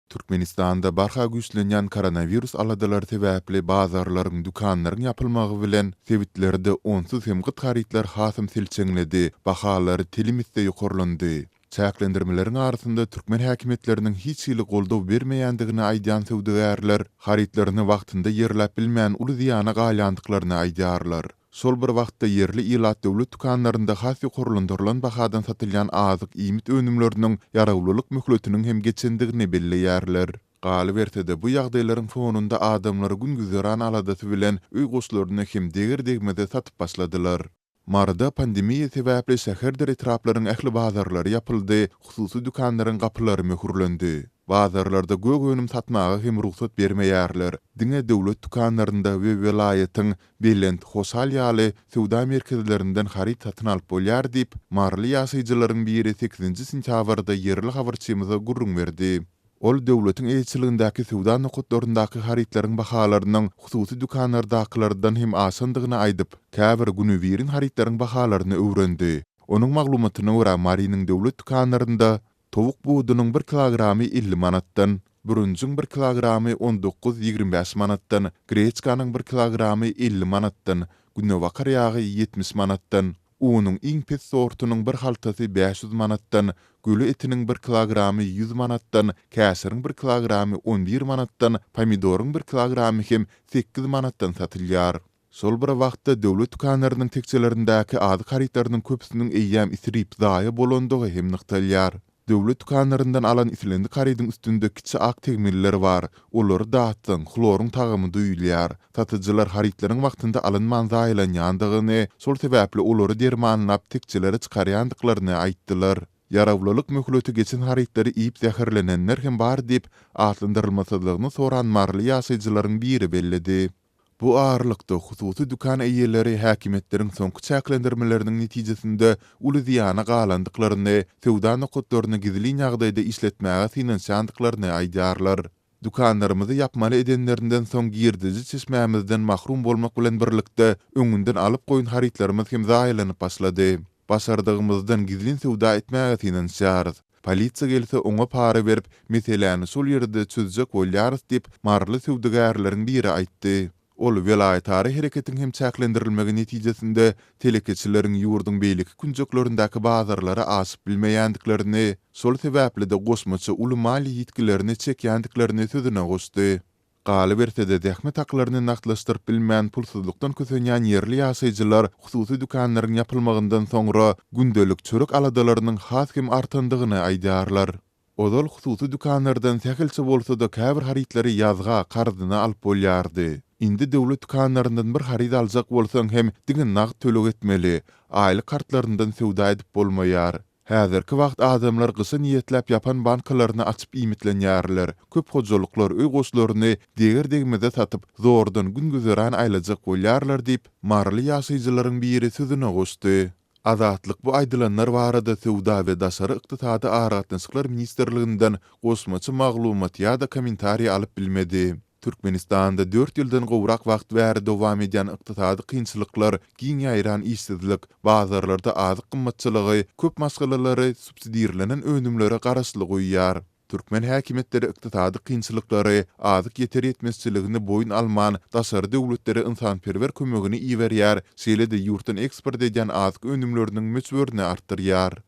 Türkmenistanda barha güýçlenýän koronawirus aladalary sebäpli bazarlaryň, dükanlaryň ýapylmagy bilen, sebitlerde onsuz hem gyt harytlar hasam selçeňledi, bahalary telim esse ýokarlandy. Çäklendirmeleriň arasynda türkmen häkimiýetleriniň hiç hili goldaw bermeýändigini aýdýan söwdagärler, harytlaryny wagtynda ýerläp bilmän uly zyýana galýandyklaryny aýdýarlar. Şol bir wagtda, ýerli ilat döwlet dükanlarynda has ýokarlandyrylan bahadan satylýan azyk-iýmit önümleriniň ýarawlylyk möhletiniň hem geçendigini belleýärler. Galyberse-de, bu ýagdaýlaryň fonunda adamlar gün-güzeran aladasy bilen öý goşlaryny hem deger-degmeze satyp başladylar. Maryda pandemiýa sebäpli şäherdir etraplaryň ähli bazarlary ýapyldy, hususy dükanlaryň gapylary möhürlendi. Bazarlarda gök önüm satmaga hem rugsat bermeýärler. Diňe döwlet dükanlarynda we welaýatyň Belent, Hoşal ýaly söwda merkezlerinden haryt satyn alyp bolýar diýip, maryly ýaşaýjylaryň biri sekizinji sentýabrda ýerli habarçymyza gürrüň berdi. Ol döwletiň eýeçiligindäki söwda nokatlaryndaky harytlaryň bahalarynyň hususy dükanlardakylardan hem aşandygyny aýdyp, käbir günübirin harytlaryň bahalaryny öwrendi. Onuň maglumatyna görä, Marynyň döwlet dükanlarynda towuk budunyň bir kilogramy 50 manatdan, bürünjiň bir kilogramy on dokuz, 25 manatdan, greçkanyň bir kilogramy 50 manatdan, günebakar ýagy 70 manatdan, Unuň iň pes sortunyň bir haltasy 500 manatdan, göle etiniň bir kilogramy 100 manatdan, käşiriň bir kilogramy 11 manatdan, pomidoryň bir kilogramy hem sekiz manatdan satylýar. Şol bir wagtda, döwlet dükanlarynyň tekjelerindäki azyk harytlarynyň köpüsiniň eýýäm isrip, zaýa bolandygy hem nygtalýar. Döwlet dükanlaryndan alan islendik harydyň üstünde kiçi ak tegmiller bar. Olary datsaň, hloryň tagamy duýulýar. Satyjylar harytlaryň wagtynda alynman zaýalanýandygyny, şol sebäpli olary dermanlap tekjelere çykarýandyklaryny aýtdylar. Ýarawlylyk möhleti geçen harytlary iýip zäherlenenler hem bar diýip, atlandyrylmasyzlygyny soran maryly ýaşaýjylaryň biri belledi. Bu aralykda, hususy dükan eýeleri häkimiýetleriň soňky çäklendirmeleriniň netijesinde uly zyýana galandyklaryny, söwda nokatlaryny gizlin ýagdaýda işletmäge synanyşýandyklaryny aýdýarlar. Dükanlarymyzy ýapmaly edenlerinden soň girdeji çeşmämizden mahrum bolmak bilen birlikde, öňünden alyp goýan harytlarymyz hem zaýalanyp başlady. Başardygymyzdan gizlin söwda etmäge synanyşýarys. Polisiýa gelse oňa para berip, meseläni şol ýerde çözjek bolýarys diýip, maryly söwdagärleriň biri aýtdy. Ol welaýatara hereketiň hem çäklendirilmegi netijesinde telekeçileriň ýurduň beýleki künjeklerindäki bazarlara aşyp bilmeýändiklerini, şol sebäpli-de goşmaça uly maliýe ýitgilerini çekýändiklerini sözüne goşdy. Galyberse-de, zähmet haklaryny nagtlaşdyryp bilmän, pulsuzlykdan kösenýän ýerli ýaşaýjylar hususy dükanlaryň ýapylmagyndan soňra gündelik çörek aladalarynyň has hem artandygyny aýdýarlar. Ozal hususy dükanlardan sähelçe bolsa-da käbir harytlary ýazga, karzyna alyp bolýardy. Indi döwlet dükanlaryndan bir haryt aljak bolsaň hem diňe nagt töleg etmeli, aýlyk kartlaryndan söwda edip bolmaýar. Häzirki wagt adamlar gyşa niýetläp ýapan bankalaryny açyp iýmitlenýärler. Köp hojalyklar öý goşlaryny deger-degmeze satyp, zordan gün-güzeran aýlajak bolýarlar diýip, maryly ýaşaýjylaryň biri sözüne goşdy. Azatlyk bu aýdylanlar barada Söwda we daşary ykdysady aragatnaşyklar ministrliginden goşmaça maglumat ýa-da kommentariý alyp bilmedi. Türkmenistanda dört ýyldan gowrak wagt bäri dowam edýän ykdysady kynçylyklar, giň ýaýran işsizlik, bazarlarda azyk gymmatçylygy köp maşgalalary subsidirlenen önümlere garaşly goýýar. Türkmen häkimiýetleri ykdysady kynçylyklary, azyk ýeter-ýetmezçiligini boýun alman, daşary döwletlere ynsanperwer kömegini iberýär, şeýle-de ýurtdan eksport edýän azyk önümleriniň möçberini artdyrýar.